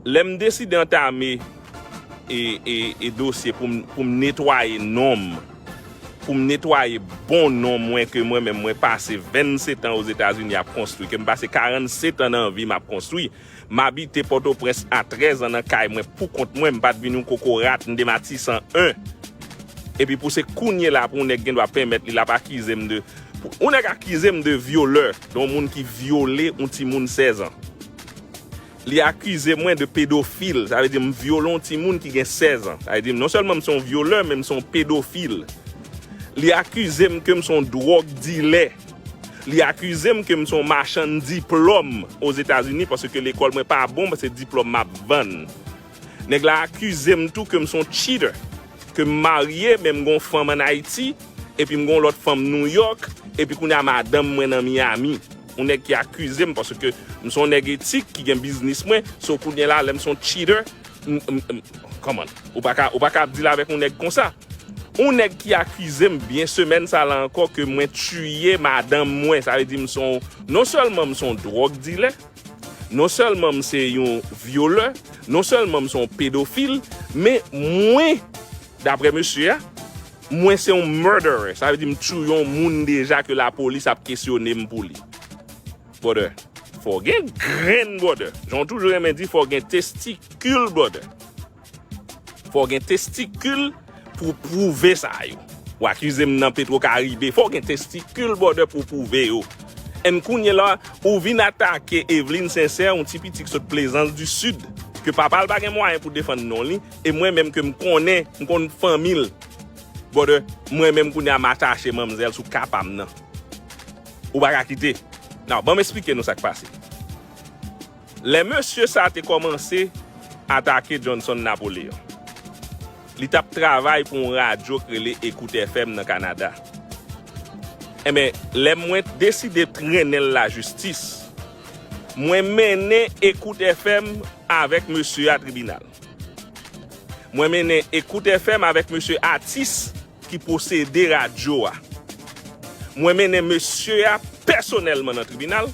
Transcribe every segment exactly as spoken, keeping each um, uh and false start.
Lè m deside antame e, e, e dosye pou m, pou m netwaye non m, pou m netwaye bon non mwen, ke mwen menm mwen pase vennsetan Ozetazini ap konstwi, ke m pase karannsèt an nan vi m ap konstwi. M abite Pòtoprens a trèz an nan kay mwen pou kont mwen, m pa t vin yon kokorat, m de Matisan en. Epi pou se kounye la pou yon nèg gen dwa pèmèt li l ap akize m de, pou yon nèg akize m de vyolè, de yon moun ki vyole yon timoun sèz an. Li akize mwen de pedofil, sa vle di m vyole yon timoun ki gen sèz an. Sa vle di m non sèlman m se yon vyolè, men m se yon pedofil. Li akize m ke m se yon dwòg dilè. Li akize m ke m se yon machann diplòm Ozetazini, paske lekòl mwen pa bon, se diplòm m ap vann. Nèg la akize m tou ke m se yon cheater, ke m marye, men m gen yon fanm ann Ayiti, epi m gen yon lòt fanm Nouyòk, epi kounye a madanm mwen nan Miami. Yon nèg ki akize m, paske m se yon nèg etik ki gen biznis mwen, so kounye la, lè m se yon cheater, m, m, m, come on, ou pa ka, ou pa ka ap deal avèk yon nèg konsa. Yon nèg ki akize m byen semèn sa la ankò ke mwen tiye madanm mwen, sa vle di m se yon, non sèlman m se yon dwòg dilè, non sèlman m se yon vyolè, non sèlman m se yon pedofil, men mwen, daprè mesye a, mwen se yon murderer. Sa vle di m tiye yon moun deja ke lapolis ap kesyone m pou li. Brother, fò w gen grenn, brother. Jan w toujou renmen di, fò w gen testikil, brother. Fò w gen testikil pou w pwouve sa yo. Ou akize m nan Petro Caribe, fò w gen testikil, brother, pou w pwouve yo. And kounye la, ou vin atake Eveline Sincère, yon ti pitit ki sot Plaisance du Sud, ke papa l pa gen mwayen pou defann non li, e mwen menm ke m konnen, m konn fanmi l. Brother, mwen menm kounye a m atache manmzèl sou ka pa m nan. Ou pa ka kite. Now, ban m esplike nou sa k pase. Lè mesye sa te kòmanse atake Johnson Napoléon, li t ap travay pou yon radyo k rele Écoute F M nan Kanada. Enben, lè mwen deside trennen l lajistis, mwen mennen Écoute F M avèk mesye a tribinal. Mwen mennen Écoute F M avèk mesye atis ki posede radyo a. Mwen mennen mesye a pèsonèlman nan tribinal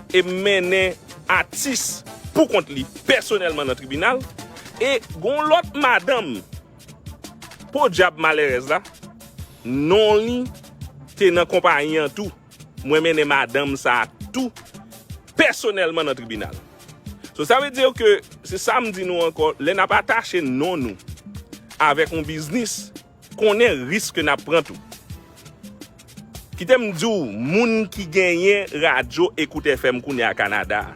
e m mennen atis pou kont li pèsonèlman nan tribinal. E gon lòt madanm, podyab malerèz la, non li te nan konpayi an tou. Mwen mennen madanm sa a tou pèsonèlman nan tribinal. So, sa vle di ke, se sa m di nou ankò, lè n ap atache non nou avèk yon biznis, konnen risk ke n ap pran tou. Kite m di w, moun ki genyen radyo Écoute F M kounye a Kanada a,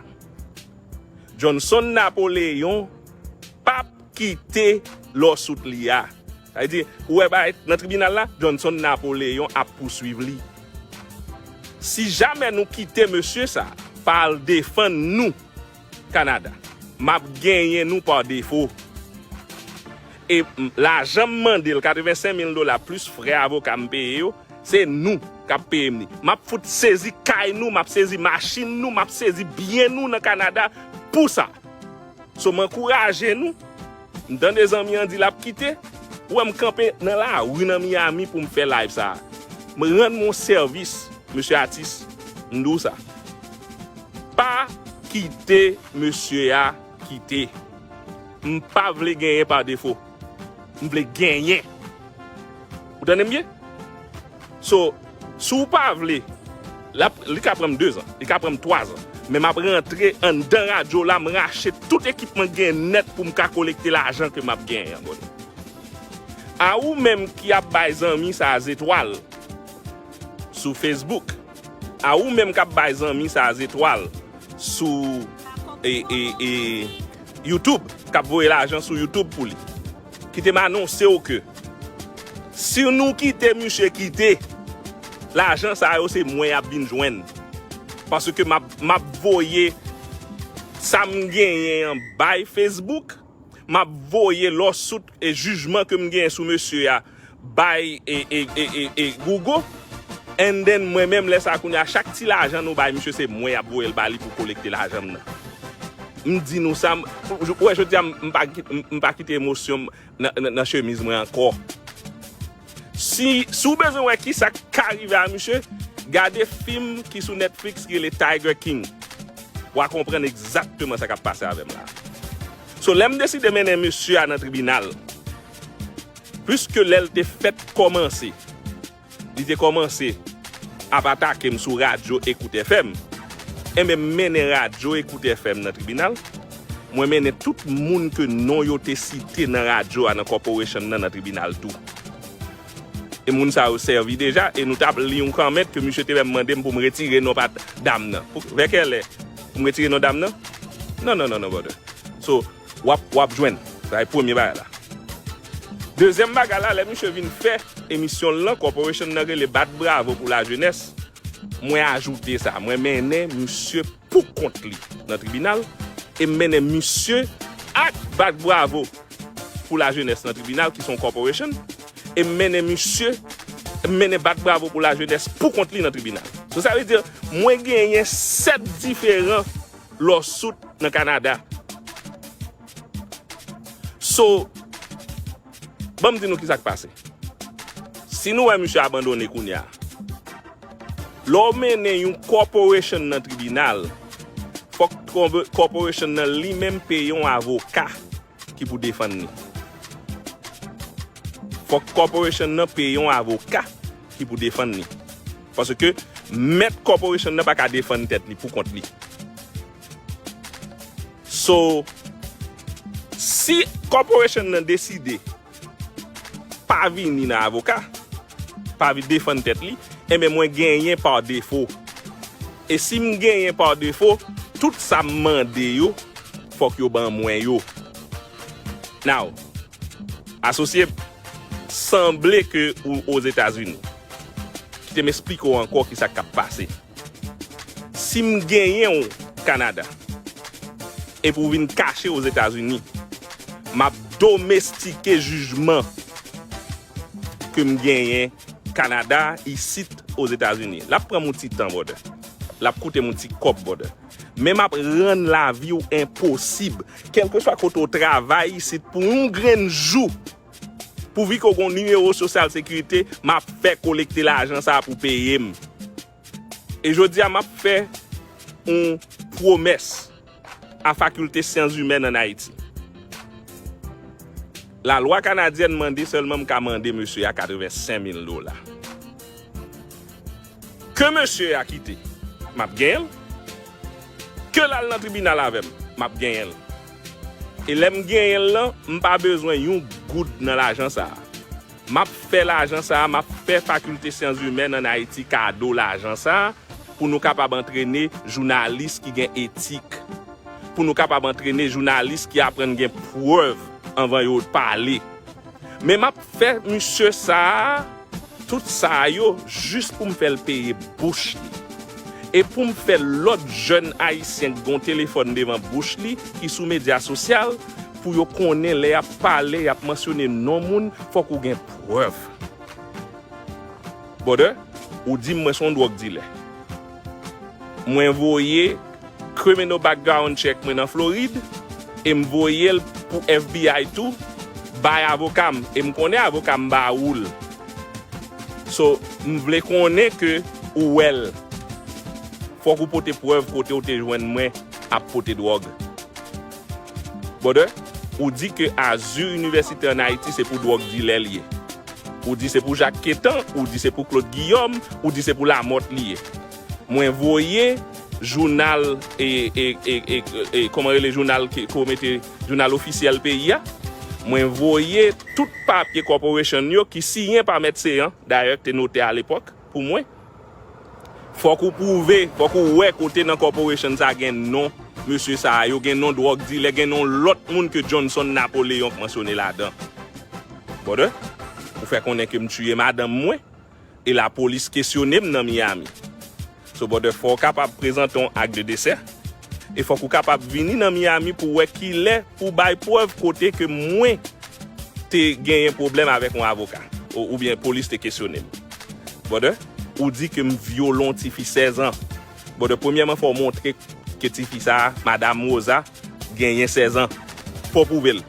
Johnson Napoléon p ap kite lawsuit li a. Sa vle di, ou wè bagay nan tribinal la, Johnson Napoléon ap pouswiv li. Si jamè nou kite mesye sa pa al defann nou Kanada, m ap genyen nou pa defo. E m, lajan m mande l, katrevensenk mil dola plis frè avoka m peye yo, se nou k ap peye m li. M ap fout sezi kay nou, m ap sezi machin nou, m ap sezi byen nou nan Kanada pou sa. So, m ankouraje nou. M tande zanmi an di l ap kite. Ou wè m kanpe nan lari nan Miami pou m fè live sa a. M rann mwen sèvis, mesye atis. M di w sa. Pa kite mesye a kite. M pa vle genyen pa defo. M vle genyen. Ou tande m byen? So, si w pa vle, l ap, li ka pran m dezan, li ka pran m twazan. Men m ap rantre anndan radyo la, m rache tout ekipman k gen nèt pou m ka kolekte lajan ke m ap genyen an, brother. A ou menm ki ap bay zanmi sa a zetwal sou Facebook, a ou menm k ap bay zanmi sa a zetwal sou, e, e, e, YouTube, k ap voye lajan sou YouTube pou li, kite m anonse w ke si nou kite misye kite, lajan sa yo se mwen y ap vin jwenn. Paske m ap, m ap voye sa m genyen an bay Facebook, m ap voye lawsuit e jijman ke m genyen sou mesye a bay e, e, e, e, e Google. And then, mwen menm, lè sa a, kounye a, chak ti lajan nou bay misye, se mwen y ap voye l ba li pou kolekte lajan m nan. M di nou sa, m, ou wè, jodi a, m, m pa, m, m pa kite emosyon m nan, nan, nan chemiz mwen ankò. Si, si w bezwen wè kisa k ka rive a misye, gade fim ki sou Netflix ki rele Tiger King. W a konprann egzakteman sa k ap pase avè m la. So, lè m deside mennen mesye a nan tribinal, piske lè l te fèk kòmanse, li te kòmanse ap atake m sou radyo Ecoute F M, enben, m mennen radyo Ecoute F M nan tribinal. Mwen mennen tout moun ke non yo te site nan radyo a, nan corporation nan, nan tribinal tou. E moun sa yo sèvi deja, e nou t ap li yon kòmant ke misye te menm mande m pou m retire non pa dam nan. Pou, vè kèlè pou m retire non dam nan? Non, non, non, non, brother. So, w ap, w ap jwenn. Sa e premye bagay la. Dezyèm bagay la, lè misye vin fè emisyon l lan, corporation nan rele Bat Bravo pou Lajenès, mwen ajoute sa. Mwen mennen misye pou kont li nan tribinal, e m mennen misye ak Bat Bravo pou Lajenès nan tribinal, ki se yon corporation, e m mennen misye, m mennen Bat Bravo pou Lajenès pou kont li nan tribinal. So, sa vle di, mwen genyen sèt diferan lawsuit nan Kanada. So, ban m di nou ki sa k pase. Si nou wè misye abandone kounye a, lè w mennen yon corporation nan tribinal, fòk kòbe-, corporation nan li menm peye yon avoka ki pou defann li. Fòk corporation nan peye yon avoka ki pou defann li. Paske mèt corporation nan pa ka defann tèt li pou kont li. So, si corporation nan deside pa vini nan avoka, pa vin defann tèt li, enben, mwen genyen pa defo. E si m genyen pa defo, tout sa m mande yo, fòk yo ban mwen yo. Now, asosye, sanble ke ou Ozetazini. Kite m esplike w ankò ki sa k ap pase. Si m genyen w Kanada, epi w vin kache Ozetazini, m ap domestike jijman ke m genyen Kanada, isit Ozetazini. L ap pran m yon ti tan, brother. L ap koute m yon ti kòb, brother. Men m ap rann lavi w enposib. Kèlkeswa kote w travay isit pou yon grenn jou, pouvi ke w gen yon nimewo sosyal sekirite, m ap fè kolekte lajan sa a pou peye m. E jodi a, m ap fè yon pwomès a Fakilte Syans Imèn ann Ayiti. Lalwa kanadyèn mande sèlman m ka mande mesye a katrevensenk mil dola. Ke mesye a kite, m ap genyen l. Ke l al nan tribinal avè m, m ap genyen l. E lè m genyen l lan, m pa bezwen yon goud nan lajan sa a. M ap fè lajan sa a, m ap fè Fakilte Syans Imèn ann Ayiti kado lajan sa a, pou nou kapab antrene jounalis ki gen etik, pou nou kapab antrene jounalis ki aprann gen prèv anvan yo pale. Men m ap fè misye sa a, tout sa a yo, jis pou m fè l peye bouch li. E pou m fè lòt jèn ayisyen k gen yon telefòn devan bouch li, ki sou medya sosyal, pou yo konnen lè y ap pale, y ap mansyone non moun, fòk ou gen prèv. Brother, ou di m mwen se yon dwòg dilè. Mwen voye criminal background check mwen nan Florid e m voye l pou F B I tou, bay avoka m, e m konnen avoka m ba ou l. So, m vle konnen ke ou wè l. Fòk ou pote prèv kote w te jwenn mwen ap pote dwòg. Brother, ou di ke Azur University ann Ayiti se pou dwòg dilè l ye. Ou di se pou Jacques Quétan, ou di se pou Claude Guillaume, ou di se pou Lamothe li ye. Mwen voye jounal, e, e, e, e, e, kòman rele jounal ke, ke w mete, jounal ofisyèl peyi a. Mwen voye tout papye corporation yo ki siyen pa Mèt Seyan, dayè, ki te notè alepòk pou mwen. Fòk ou pwouve, fòk ou wè kote nan corporation sa gen non mesye sa a yo, gen non dwòg dilè, gen non lòt moun ke Johnson Napoléon k mansyone ladan. Brother, ou fè konnen ke m tiye madanm mwen, e lapolis kesyone m nan Miami. So, brother, fò w kapab prezante yon ak de desè, e fòk ou kapab vini nan Miami pou wè kilè pou bay prèv kote ke mwen te genyen pwoblèm avèk yon avoka, ou, oubyen polis te kesyone m. Brother, ou di ke m vyole yon tifi sèz an. Brother, premyèman, fò w montre ke tifi sa a, Madam Rosa, genyen sèz an. Fò w pwouve l.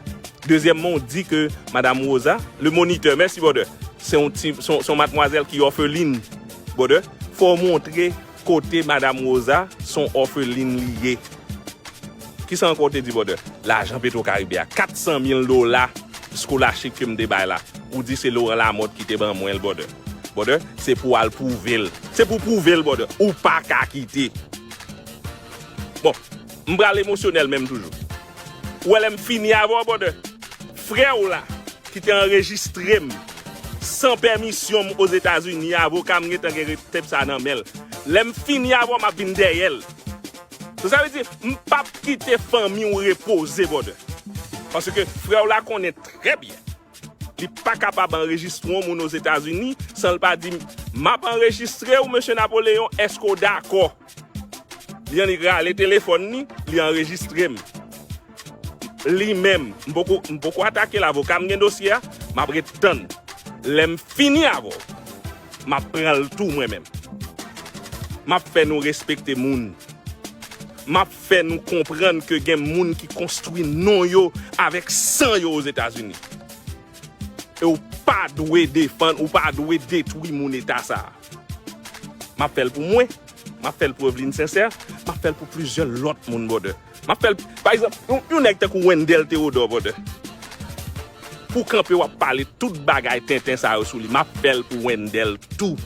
Dezyèmman, ou di ke Madam Rosa, le moniteur, mèsi, brother, se yon ti, se yon, se yon madmwazèl ki òfelin. Brother, fò w montre kote Madam Rosa, se yon òfelin li ye. Kisa ankò w te di, brother? lajan Petwokaribe a, kat san mil dola scholarship ke m te bay la. Ou di se Laurent Lamothe ki te ban mwen l, brother. Brother, se pou w al pwouve l. Se pou w pwouve l, brother. Ou pa ka kite. Bon, m pral emosyonèl menm toujou. Ou wè lè m fini avè w, brother. Frè w la, ki te anrejistre m san pèmisyon m Ozetazini, avoka m gentan gen tep sa nan men l. Lè m fini avè w, m ap vin dèyè l. So, sa vle di, m p ap kite fanmi w repoze, brother. Paske frè w la konnen trè byen. Li pa kapab anrejistre yon moun Ozetazini san l pa di, "M ap anrejistre w, mesye Napoleyon, èske w dakò?" Li annik rale telefòn li, li anrejistre m. Li menm, m poko, m poko atake l, avoka m gen dosye a, m ap ret tann. Lè m fini avè w, m ap pran l tou mwen menm. M ap fè nou respekte moun. M ap fè nou konprann ke gen moun ki konstwi non yo avèk san yo Ozetazini. E w pa dwe defann, ou pa dwe detwi moun eta sa a. M ap fè l pou mwen, m ap fè l pou Evelyne Sincère, m ap fè l pou plizyè lòt moun, brother. M ap fè l, pa egzanp, yon, yon nèg tankou Wendell Theodore, brother. Pou kanpe w ap pale tout bagay tenten sa yo sou li, m ap fè l pou Wendell tou.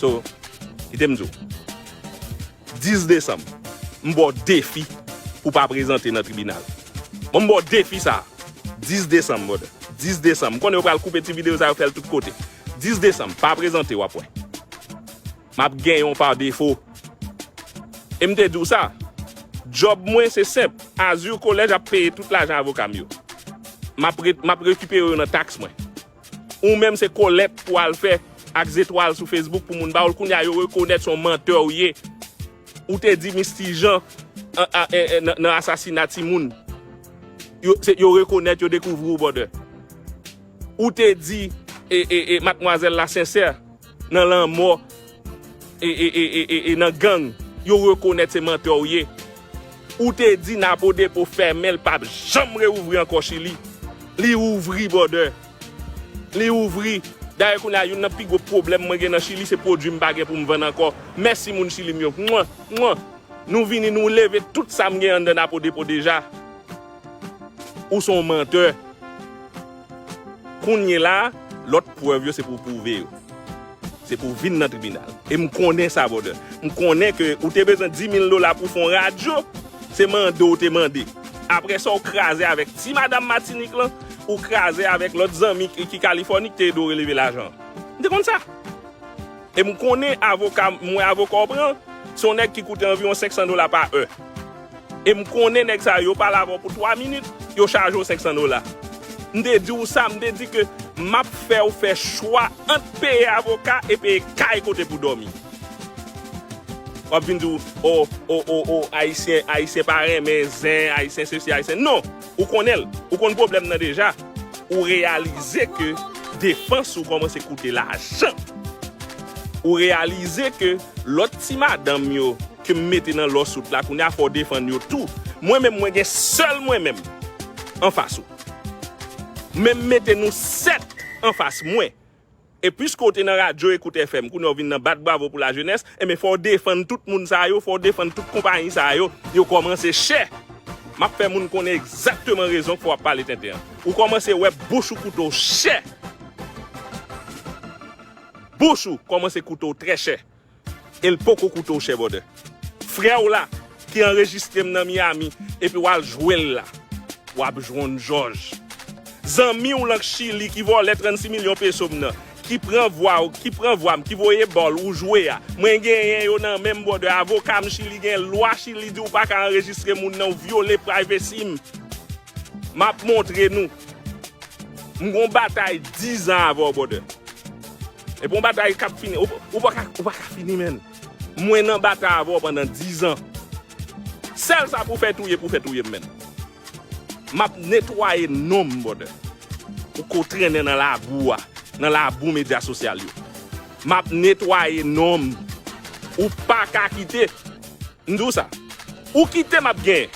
So, kite m di w. Dis desanm, m ba w defi pou pa prezante nan tribinal. Bon, m ba w defi sa. Dis desanm, brother. Dis desanm. M konnen yo pral koupe ti videyo sa yo, fè l tout kote. Dis desanm, pa prezante, w ap wè. M ap genyen w pa defo. E m te di w sa. Djòb mwen se senp. Azur Collège ap peye tout lajan avoka m yo. M ap re-, m ap rekipere yo nan taks mwen. Ou menm se kolèt pou al fè ak zetwal sou Facebook pou moun ba w l. Kounye a yo rekonèt se yon mantè ou ye. Ou te di Misty Jean an, a, e, e, nan, nan asasina timoun. Yo, se, yo rekonèt, yo dekouvri w, brother. Ou te di e, e, e, madmwazèl la Sincère nan lanmò e, e, e, e, e, e nan gang, yo rekonèt se mantè w ye. Ou te di Napo Depo fèmen, l p ap janm reouvri ankò Chili. Li ouvri, brother. Li ouvri. Dayè, kounye a, youn nan pi gwo pwoblèm mwen gen nan Chili, se pwodui m pa gen pou m vann ankò. Mèsi, moun Chili m yo. Mwen, mwen. Nou vini, nou leve tout sa m gen anndan Napo Depo deja. Ou se yon mantè. Kounye la, lòt prèv yo se pou w pwouve yo. Se pou w vin nan tribinal. E m konnen sa, brother. M konnen ke ou te bezwen dis mil dola pou w fè yon radyo, se mande w te mande. Apre sa, w kraze avèk ti madanm Matinik lan, ou kraze avèk lòt zanmi ki, ki Kalifòni ki te ede w releve lajan an. M te konn sa. E m konnen avoka, m wè avoka w pran, se yon nèg ki koute anviwon senk san dola pa è. E m konnen nèg sa yo, yo pale avè w pou twa minit, yo chaje w senk san dola. M te di w sa, m te di ke m ap fè w fè chwa ant peye avoka e peye kay kote pou dòmi. W ap vin di w, o, o, o, o, Ayisyen, Ayisyen pa renmen zen, Ayisyen sesi, Ayisyen. Non, ou konnen l. Ou konn pwoblèm nan deja. Ou reyalize ke defans ou kòmanse koute lajan. Ou reyalize ke lòt ti madanm yo ke m mete nan lawsuit la, kounye a fò w defann yo tou. Mwen menm, mwen gen sèl mwen menm anfas ou. Men m mete nou sèt anfas mwen. E piske w te nan radyo Ekout F M, kounye a w vin nan bat bravo pou lajenès, enben fò w defann tout moun sa yo, fò w defann tout konpayi sa yo, yo kòmanse chè. M ap fè moun konnen egzakteman rezon k fè w ap pale tenten an. Ou kòmanse wè bouch ou koute w chè. Bouch ou kòmanse koute w trè chè. E l poko koute w chè, brother. Frè w la, ki anrejistre m nan Miami, epi w al jwe l la, w ap jwenn jòj. Zanmi w lan k Chili ki vòlè trannsis milyon peso m nan, ki pran vwa w, ki pran vwa m, ki voye ba w, ou jwe a. Mwen genyen yo nan men m, brother. Avoka m Chili gen lwa Chili di w pa ka anrejistre moun nan, w vyole privacy m. M ap montre nou. M gon batay diz an avè w, brother. E pou yon batay k ap fini, ou, ou pa ka, ou pa ka fini, menn. Mwen nan batay avè w pandan diz an. Sèl sa pou fè touye, pou fè touye m, menn. M ap netwaye non m, brother. Ou ko trennen nan labou a, nan labou medya sosyal yo. M ap netwaye non m. Ou pa ka kite. M di w sa. Ou kite m ap genyen.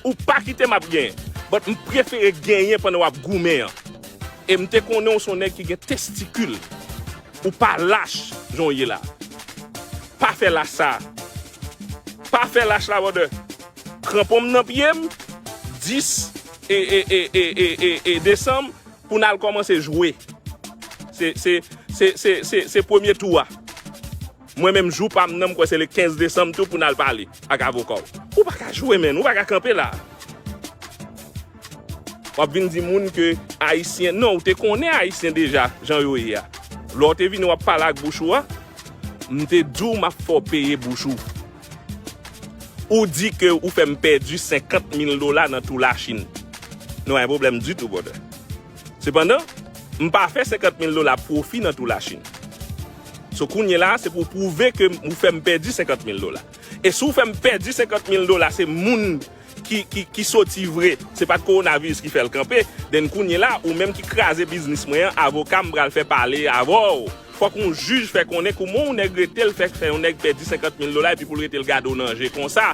Ou pa kite m ap genyen. But m prefere genyen pandan w ap goumen an. E m te konnen w se yon nèg ki gen testikil. Ou pa lach jan w ye la. Pa fè lach sa. Pa fè lach la, brother. Kranpon m nan pye m, dis e, e, e, e, e, e, e desanm, pou n al kòmanse jwe. Se, se, se, se, se, se premye tou a. Mwen menm, jou pa m nan, m kwè se le kenz desanm tou pou n al pale ak avoka w. Ou pa ka jwe, menn, ou pa ka kanpe la. W ap vin di moun ke Ayisyen, non, ou te konnen Ayisyen deja, jan yo ye a. Lè w te vini w ap pale ak bouch ou a, m te di w m ap fè w peye bouch ou. Ou di ke ou fè m pèdi senkant mil dola nan tou Lachin. Nou pa gen pwoblèm ditou, brother. Sepandan, m pa fè senkant mil dola pwofi nan tou Lachin. So kounye la, se pou w pwouve ke ou fè m pèdi senkant mil dola. E si w fè m pèdi senkant mil dola, se moun ki, ki, ki soti vre. Se pa t kowonaviris ki fè l kanpe. Then kounye la, ou menm ki kraze biznis mwen an, avoka m pral fè pale avè w. Fòk yon jij fè konnen kouman yon nèg rete l fè, fè yon nèg pèdi senkant mil dola epi pou l rete l gade w nan je konsa.